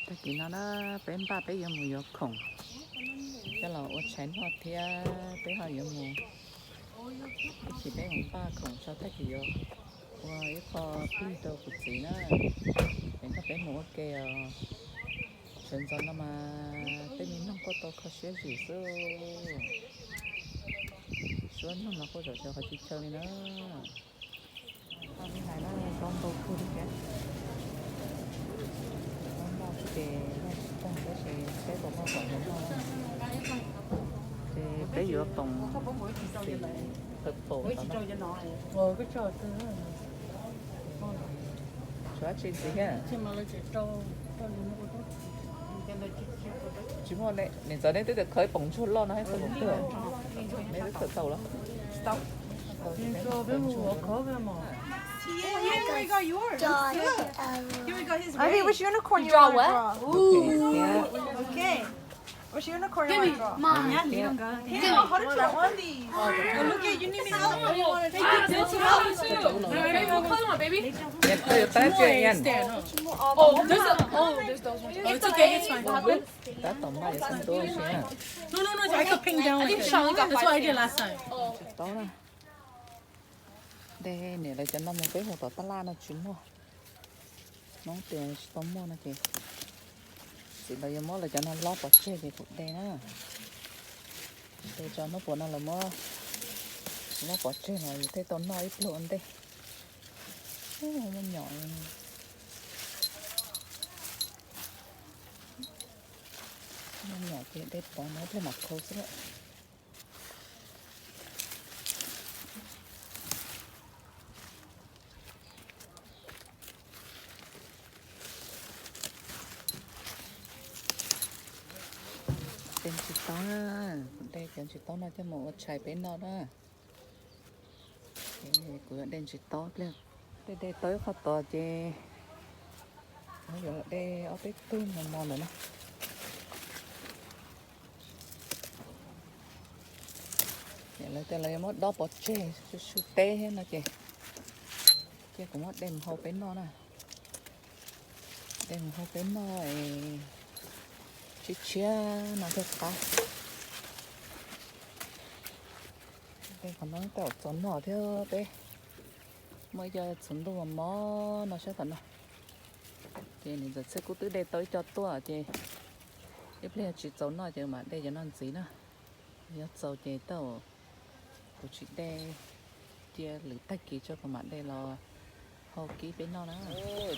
Tag kis no na, peb npaj peb yuav mus yuav khoom coj los ua tshais noj thiab peb ho yuav mus, ib chim peb mus npaj khoom tso tag kis yuav ua ib qho plig rau kuv txiv na. Es nrog peb mus ua ke os. Sawv ntxov no mas tej me noog kuj tau kho siab zim xwb. Suab noog los kuj zom zaws qhov chaw chaw li na. Tau li hais na, zaub ntau kawg li thiab. Zaub noj xwb ces noj tsis tag tab sis peb puas noj kom nws noj. Ces peb yuav poom xim purple no. Tshuav dab tsi ntxiv thiab? Tsis muaj, niam ntxawm nej twb tias khaws poom ntsuag loj no thiab, khaws poom twg? Neb twb khaws tau los? Tau. Here we got yours. Ivy, which unicorn you want to draw? Okay. Which unicorn you want to draw? Mine. Yeah, Lino. Hey, how to draw on these? Oh, look at you need me help. Tab tom npaj yuav xeeb ntuab si na. No, no, no, I could pin down like this. That's what I did last time. Tsis tau na. Dej niam lawv cov no mus peb hu tom tab laj no tsis muaj. Hnub tias tsis tau muaj no ces txiv lawv yuav muab lawv cov no lob pov tseg ces kuv de na. De tso hnub puas no lawv muab, muab pov tseg los yus thiaj tau noj ib pluag ua ntej. Muaj nyom, muaj nyom ces de pov no ib pliag mam khau xwb lawm. De ntsis taub na, kuv de cov ntsis taub no coj mus ua tshais peb noj na. Kuv yuav de ntsis taub pliag, de de tau ib qho tod ces yuav de ob peb tug mos mos ntawm no. Lawv tias lawv yuav muab dob pov tseg su su teb thiab no ces, ces kuv muab de mus hau peb noj na. De mus hau peb noj es tshiab tshiab no thiaj qab. De qhov no tej zaum txaus noj thiab peb muaj ib co txhuv ntuj mos mos no sab tom no. Ces niam ntxawm Txhiaj Kub twb de tau ib co tuaj ces ib pliag tsis txaus noj ces mam de cov no ntxiv na. Yog txaus ces tej zaum kuv tsis de, cia lwm tag kis tso kuv mam de los hau kib peb noj na.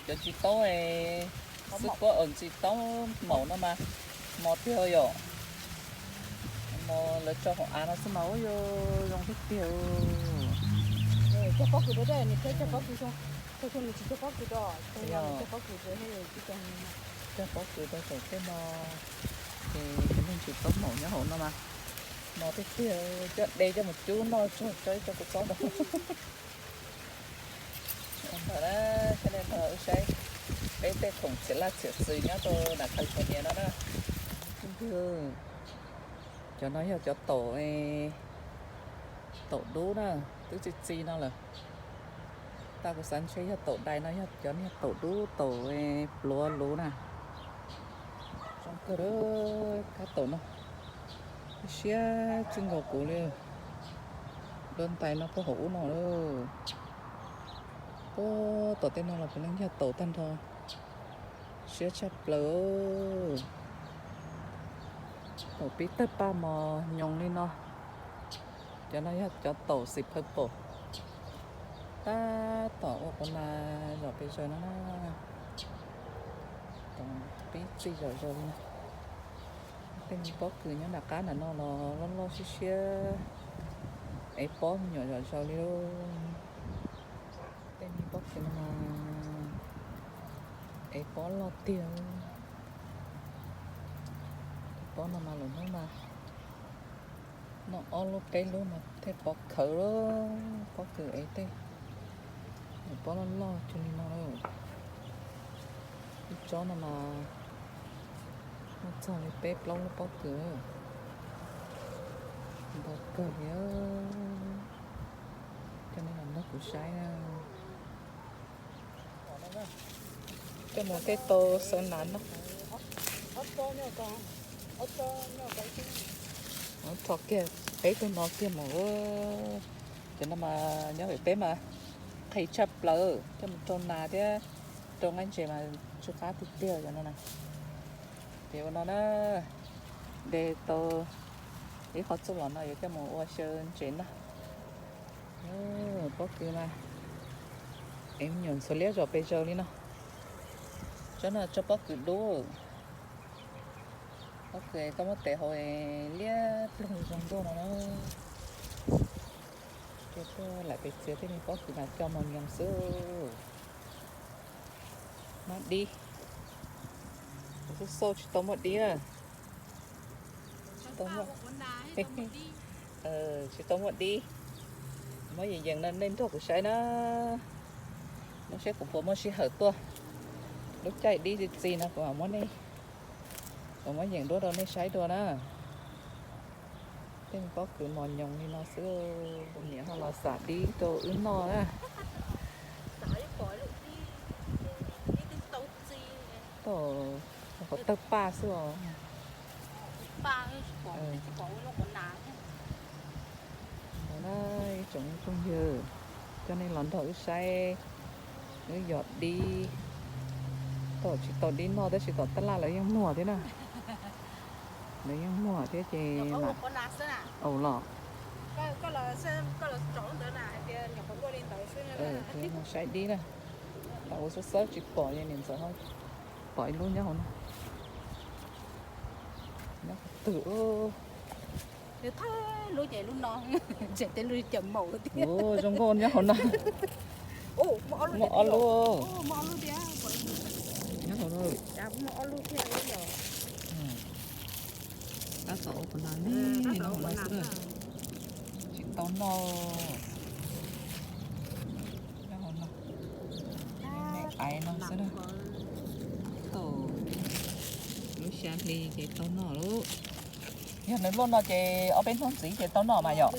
Cov ntsis taub, xwb kuab ntsis taub maum no mas mos tiag yom. Mos lawv tso hauv av no xwb mas ua zoo tiag tiag. Cog pob kws rau, nws thiaj cog pob kws zoo, thaum nws tsis cog pob kws rau, cog pob kws rau, cog pob kws rau saum tej no, ces cov ntsis taub maum nyob hauv no mas mos tiag tiag, coj de coj mus cub noj tsuag tso ib co kua txob ntawd. Ntawd na, sab nej nrog wb saib peb tej khoom txhiam laj txhiam xws nyob rau nram California no na. Cov no yog cov taum, taum dub na, twb txi txi no lawm. Tab kuv xav ntshe yog taum dais no yog cov niag taum dub taum pluav luv na. Zoo kawg, kab taum no siab txij nkaus kuv li. Dua ntais no puag hauv ub no lawm. Puag tom tej no los puav leej yog taum tag nrho. Siab tshaj plaws. Taum pib tawg paj mos nyoos li no. Cov no yog cov taum xim purple. Tab tom ua qhov nas zom pes zaws no na. Taum pib txi zom zaws li no. Tej me pob kws nyob nram qab nram no los loj loj siab siab, ev pob me nyuam zom zaws li lauj. Tej me pob kws no mas ev pob loj tiag. Pob no mas lwm hnub mas noj ob lub peb lub mas thiaj pov khawv lawm. Pob kws ev tej pob loj loj cuag li no lawm. Ib tsob no mas muaj txog li peb plaub lub pob kws. Ntau kawg li. Coj nej los nrog kuv saib na. Coj mus tej tau xaws nas noj. Rho kiag peb tug no kiag mus. Cov no mas nyob pem peb mas qhis tshaj plaws, coj mus rau nas thiab rau nqaij ntses mas tsw qab tiag tiag cov no na. Ces ua no na, de tau ib qho txuj lom no yuav coj mus ua xyaw ntses noj. Pob kws mas es me nyuam ntxhuav liab zom pes zaws li no. Tsob no tsob pob kws dub. Pob kws koj muab tes haus liab ploog zoo nkauj no na. Ces tuaj lam pes txiav tej me pob kws mas coj mos nyoos xwb. Hmab dib. Kuv xauj xauj tsis tau muaj dib na. Tsis tau muaj dib. Muab yees yees no nej nrog kuv saib na. Muab saib kuv puas muaj sij hawm tuaj. Lub caij dib txi txi no kuv mam muab nej, kuv muab yeem duab rau nej saib dua na. Tej pob kws mos nyoos li no xwb, niam ho los xam dib rau wb noj na. Tau, qhov tawg paj xwb os. Ntawd na, ib tsoom phooj ywg, coj nej los nrog wb saib, wb yos dib. Tau tsis tau dib noj tab sis tom tab laj lawv yeej muag thiab na. Lawv yeej muag thiab ces mam, au los, ces mus saib dib na. Tam ua xub xawb tsis pom, niam ntxawm pom ib lub nyob hauv no. Nyob twg? Zoo nkauj nyob hauv no. Muaj ob lub. Nyob hauv no. Tab tom ua qhov no, nyob hauv no xwb. Tsis tau noj. Nyob hauv no. Aiv no xwb na. Tau lub xya hli ces tau noj lauj. Yog nws luaj no ces ob peb hnub ntxiv ces tau noj mas yom.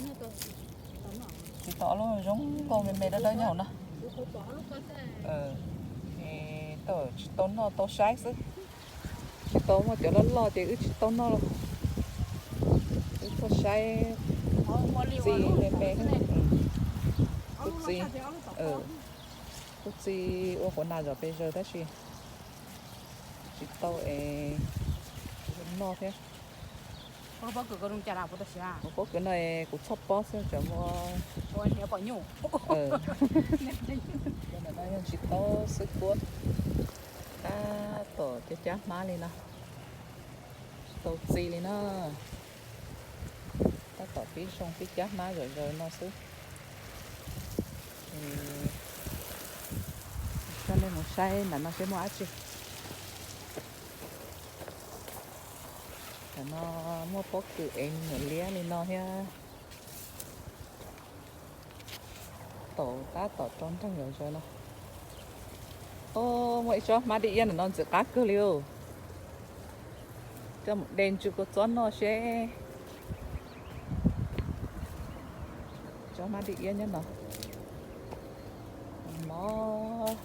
Tsis tau ob lub zoo nkauj me me dawb dawb nyob hauv no. Tsis tau noj, tau saib xwb. Tsis tau muaj cov loj loj ces wb tsis tau noj los. Wb tuaj saib txi me me. Kuj txi, kuj txi ua quav nas zom pes zaws tab sis tsis tau es noj thiab. Kuv pob kws no kuv txhob pob xwb, tsam muaj, no yog tsis tau xwb kuab. Tab tom cab cab hmab li no, tsis tau txi li na. Tab tom pib zoo pib cab hmab zom zaws no xwb. Coj nej mus saib ntawm no seb muaj dab tsi. Ntawm no muaj pob kws ev me nyuam liab li no thiab. Tau tab tom rau nreeg zom zaws no. Muaj ib tsob hmab dib iab ntawm no ntxim qab kawg li os. Coj mus de ntsw kua txob noj seb. Tsob hmab dib iab nyob no. Mov,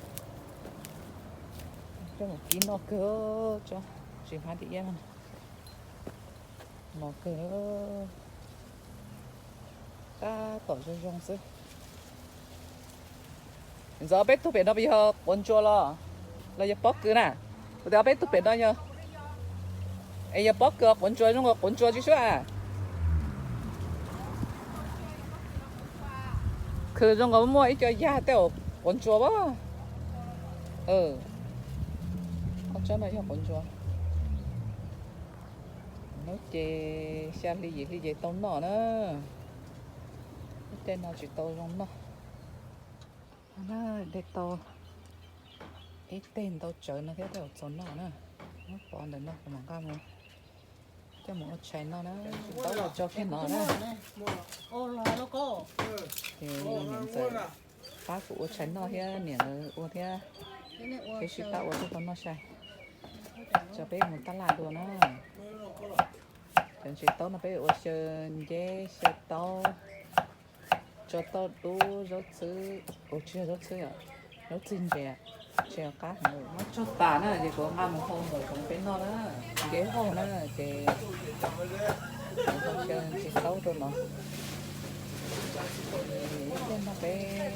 coj mus kib noj kawg tsob txiv hmab dib iab no. Mos kawg. Tab tom zoo zoo xwb. Ntxawm, ob peb tug pem no yog quav ntsuas los, los yog pob kws na? Kuv tias ob peb tug pem no yog, es yog pob kws os, quav ntsuas zoo nkaus quav ntsuas tsis suab a. Khwv zoo nkaus muaj ib co yag tej uas quav ntsuas as. Ob tsob no yog quav ntsuas. Hnub ces xya hli yim hli ces tau noj na. Lub caij no tsis tau zoo noj. De tau ib teg ntau tsawv no thiab tej uas txaus noj na. Muab pov ntawm no kuv mam nqa mus coj mus ua tshais noj na. Tau ua tso kiag no na. Ces niam ntxawm pab kuv ua tshais noj thiab niam lawv ua thiab. Peb sib pab ua thiab tau noj sai. Tso peb mus tab laj dua na. Cov ntses taub no peb ua xyaw nceb xyaw taub, tso tauj dub, zaub txhwb, ua tsis yog zaub txhwb, zaub txig ntses. Tsis qab heev, muab tsog tas na ces kuv nqa mus hau ntawm tsoom peb noj na. Nce hauj na ces kuv hau xyaw ntsis taub rau no. Ib pliag no peb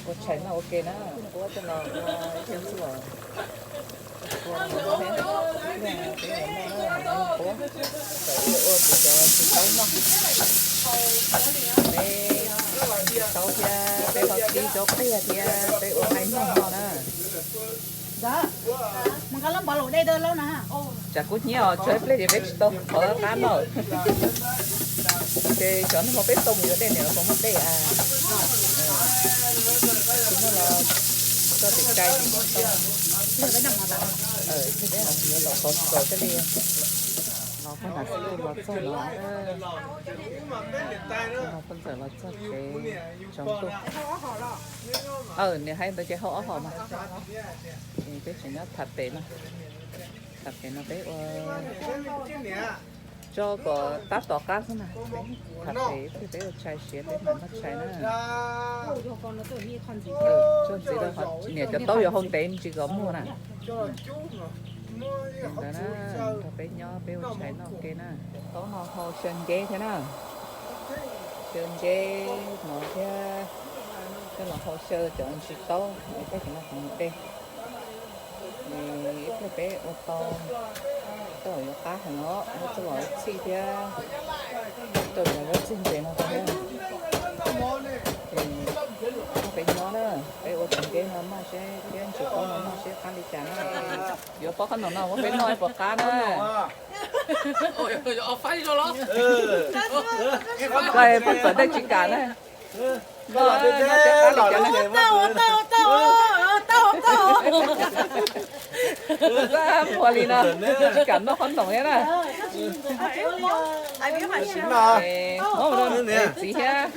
ua tshais noj ua ke na, ua tej no ua ib pliag xwb los ua no thiab. Ib pliag peb yuav noj na, noj qhuav, txawm ib ua kuv cov ntsis taub noj. Peb ntsis taub thiab peb ho kib zaub qiag thiab peb ua nqaij noj noj na. Tsam kub hnyiab os, tshuav ib pliag ces peb tsis tau qhov qab noj. Ces cov neeg uas peb tau mus yuav dej nim no puas muaj dej a? Tsis muaj los txoj tim cai, peb yuav los qhov txaus thiaj li. Los poj ntxawm los txog no, poj ntxawm los txog kev tsaus ntuj. Aw, nws hais ntawd ces hau ob hom mas. Peb tseem nyob tham pem no, tham pem no peb ua tso kom tab tom qab xwb na, peb tham pem ib pliag peb ua tshais siav peb mam noj tshais na. Tso ntxiv rau, niam cov taub yuav hau ntev me ntsis kom muag na. Ntawd na, nrog peb nyob peb ua tshais noj ua ke na. Taub no hau xyaw nceb thiab na, xyaw nceb no thiab, coj los hau xyaw cov ntsis taub es peb cov no hauv dej. Ib pliag peb ua tau, tej zaum yuav qab heev os, muab txuj lom txhij thiab, tej zaum yuav txig ntses no tau thiab. Ces peb nyob na, peb ua tus nceb no noj seb thiab ntsis taub no noj seb qab li cas na. Yuav poob qhob noom no muab peb noj puas qab na. Poj ntxawm dej tsis kam na. Txaj muag li no, tsis kam noj qhob noom thiab na. Txiv thiab,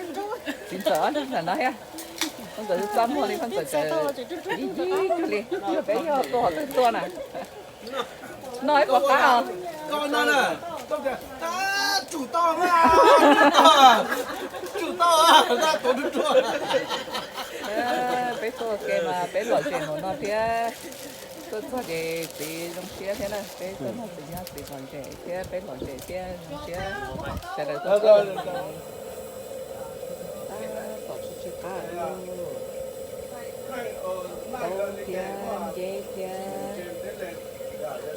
txiv ntxawm ntawm no thiab. Poj ntxawm txaj muag li, poj ntxawm txawm yig yig kawg li. Peb yog tua qhov twg tua na. Noj ib puas qab os? Tsum tau, tsum tau, tsum tau, tuav ruaj ruaj. Peb tuaj ua ke mas peb lom zem mus no thiab. Tuaj txog ces txiv zoo siab thiab na, peb tuaj nrog txiv nyob txiv lom zem thiab peb lom zem thiab zoo siab. Sawv daws tuaj txog tab tom tsw tsw qab, taub thiab nceb thiab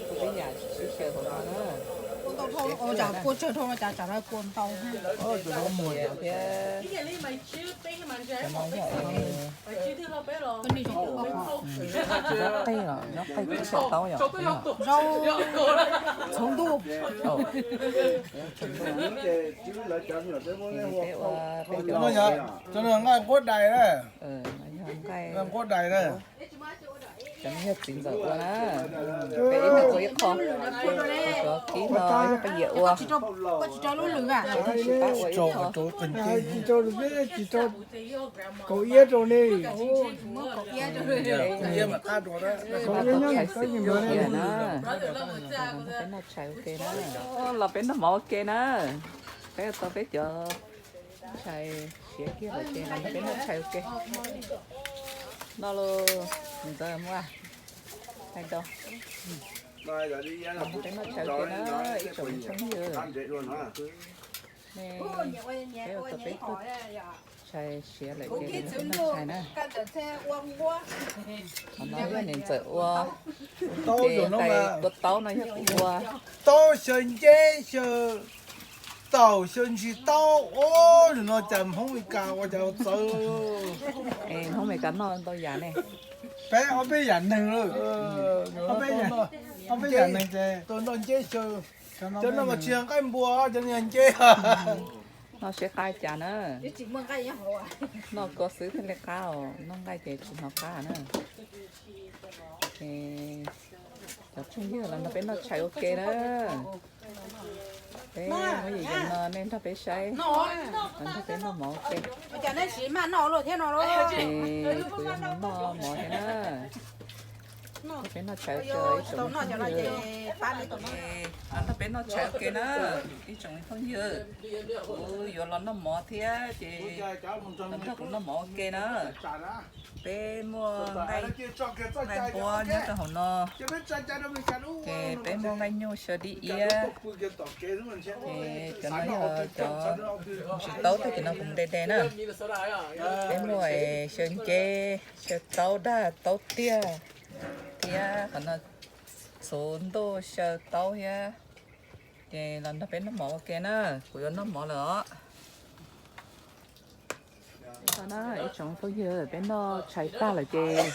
kuj peb yam sib xyaw hauv no na. Kua tsawg dhau no cas tsam kua ntau thiab. Cov no yog zaub qig, zaub qig kib xyaw taub yom. Zaub txhua ntuj. Peb ua peb cov nqaij nquab dais na. Nqaij nquab dais na. Cov no yog txiv ntxawm ua na. Peb ib leeg ua ib qho, cov kib no yog peb yias ua. Tsis pab ua ib qho. Kaum iab rau ne. Peb tau tshais xim kiag na. Peb noj tshais ua ke na. Los peb noj mov ua ke na. Peb tau peb cov tshais siav kiag lawm ces los nrog peb noj tshais ua ke. Noj los ntawd muaj hais rau, los nrog peb noj tshais ua ke na ib tsoom phooj ywg. Ne, peb ua tau peb tug tshais siav lawm ces los nrog peb noj tshais na. Qhov no yog niam ntxawm ua, ces kua taub no yog kuv ua. Taub xyaw nceb xyaw taum xyaw ntsis taub, ub, no cas Hmoob Mes Kas ua cas txawv. Hmoob Mes Kas noj ntau yam ne. Peb ob peb yam neeg lawm. Ob peb yam neeg ces noj nceb xyaw. Cov no mas tsis yog nqaij npua, cov no yog nceb. Noj seb qab cas na. Noj kua xwb thiaj li qab os, noj nqaij ces tsis hnov qab na. Cov phooj ywg los nrog peb noj tshais ua ke na. Peb muab yim yam no nej nrog peb saib, los nrog peb noj mov ua ke. Ces kuv yuav mus noj mov thiab na. Peb noj tshais ua ke, ib tsoom phooj ywg. Los nrog peb noj tshais ua ke na, ib tsoom phooj ywg. Kuv yuav los noj mov thiab ces los nrog kuv noj mov ua ke na. Peb muaj nqaij, nqaij nquab nyob rau hauv no, ces peb muaj nqaij nyuj xyaw dib iab, ces cov no yog cov ntsis taub tag kis no kuv mus de de na. Peb muaj xyaw nceb, xyaw taub daj, taub tiag thiab qhov no txhuv ntuj xyaw taub thiab. Ces los nrog peb noj mov ua ke na, kuv yuav noj mov lawm os. Ib tsoom phooj ywg, peb noj tshais tag lawm ces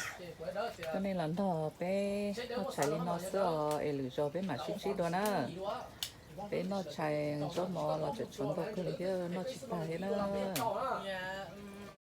coj nej los nrog peb noj tshais li no xwb os, es lwm zaus peb mam sib ntsib dua na. Peb noj tshais ntsoj mov los tseem tshuav ntau kawg li thiab, noj tsis tag thiab na.